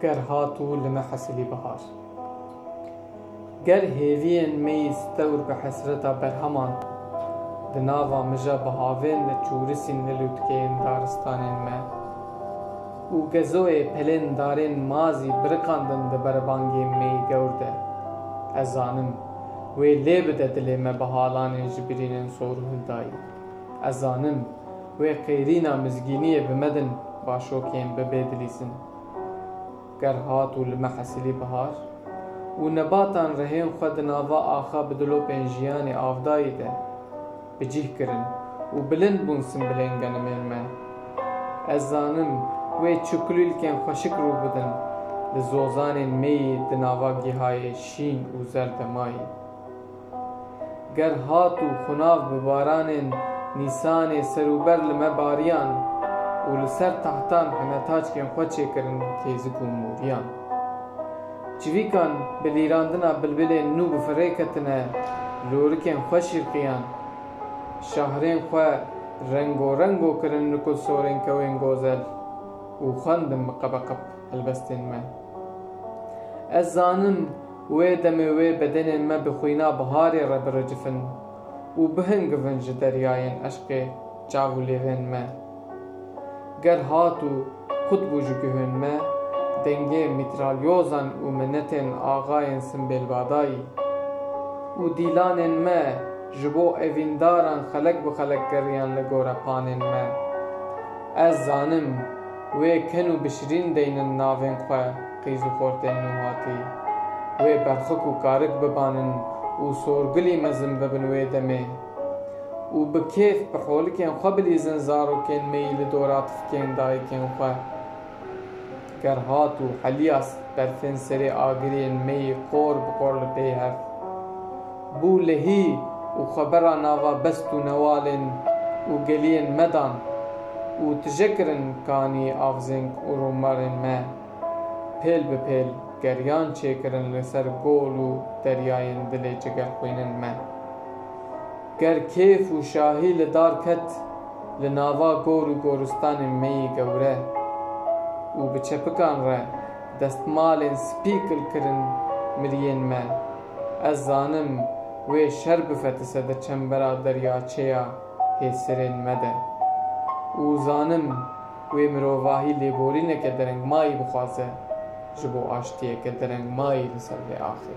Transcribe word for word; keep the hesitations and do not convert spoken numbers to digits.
Ger hat û li me hesilî bihar. Ger hêviyên me yî stewr bi hesreta berheman di nava mija bihavên de çûrisîn li lûtkeyên daristanên me û gezoyê pelên darên ma zî biriqandin di berbangên me yî gewr de, ez zanim, wê lê bide dilê me bi halanên ji birînên sor û hildayî. Ez zanim, wê qêrîna mizgîniyê bi me din, başokên bi bê dilîzin. Ger hat û li me hesilî bihar û nebatan rihên xwe di nava axa bi dilopên jiyanê avdayî de bi cih kirin û bilind bûn simbilên genimên me. Ez zanim, wê çikulîlkên xweşik rû bidin li zozanên me yî di nava gihayê şîn û zer de mayî. Ger hat û xunav bi baranên nîsanê serûber li me bariyan û li ser tahtan hemetaçkên xwe çêkirin têzik û mûriyan. Çivîkan bi lîrandina bilbilên nû bi firê ketine, lorikên xwe şîrqiyan. Şahrên xwe rengo rengo kirin li kulsorên kewên gozel û xwendin bi qebeqeb helbestên me. Ez zanim, wê demê wê bedenên me bi xwîna biharê re biricifin û bihingivin ji deryayên eşqê çav û lêvên me. Ger hat û qut bû ji guhên me, dengê mîtralyozan û minetên axayên Simbêlbadayî û dîlanên me ji bo evîndaran xelek bi xelek geriyan li gorepanên me. Ez zanim, wê ken û bişirîn deynin navên xwe qîz û xortên nûhatî. Wê berxik û karik bibanin û sorgulî mezin bibin wê demê. Û bi kêf bi holikên xwe bilîzin zarokên me yî li dora tifkên dayikên xwe. Ger hat û heliyas berfên serê agiriyên me yî qor bi qor li pey hev bû lehî û xwe bera nava best û newalên û geliyên me dan û tije kirin kanî avzênk û rûmarên me. Pêl bi pêl geriyan çêkirin li ser gol û deryayên dilê cigerxwînên me. Ger kêf û şahî li dar ket, li nava gor û goristanên me yî gewre û bi çepikan re destmalên spî kil kirin miriyên me, ez zanim, wê şer bifetise di çembera deryaçeya hêsirên me de û zanim, wê mirovahî lêborîneke derengmayî bixwaze ji bo aştiyeke derengmayî li ser vê axê.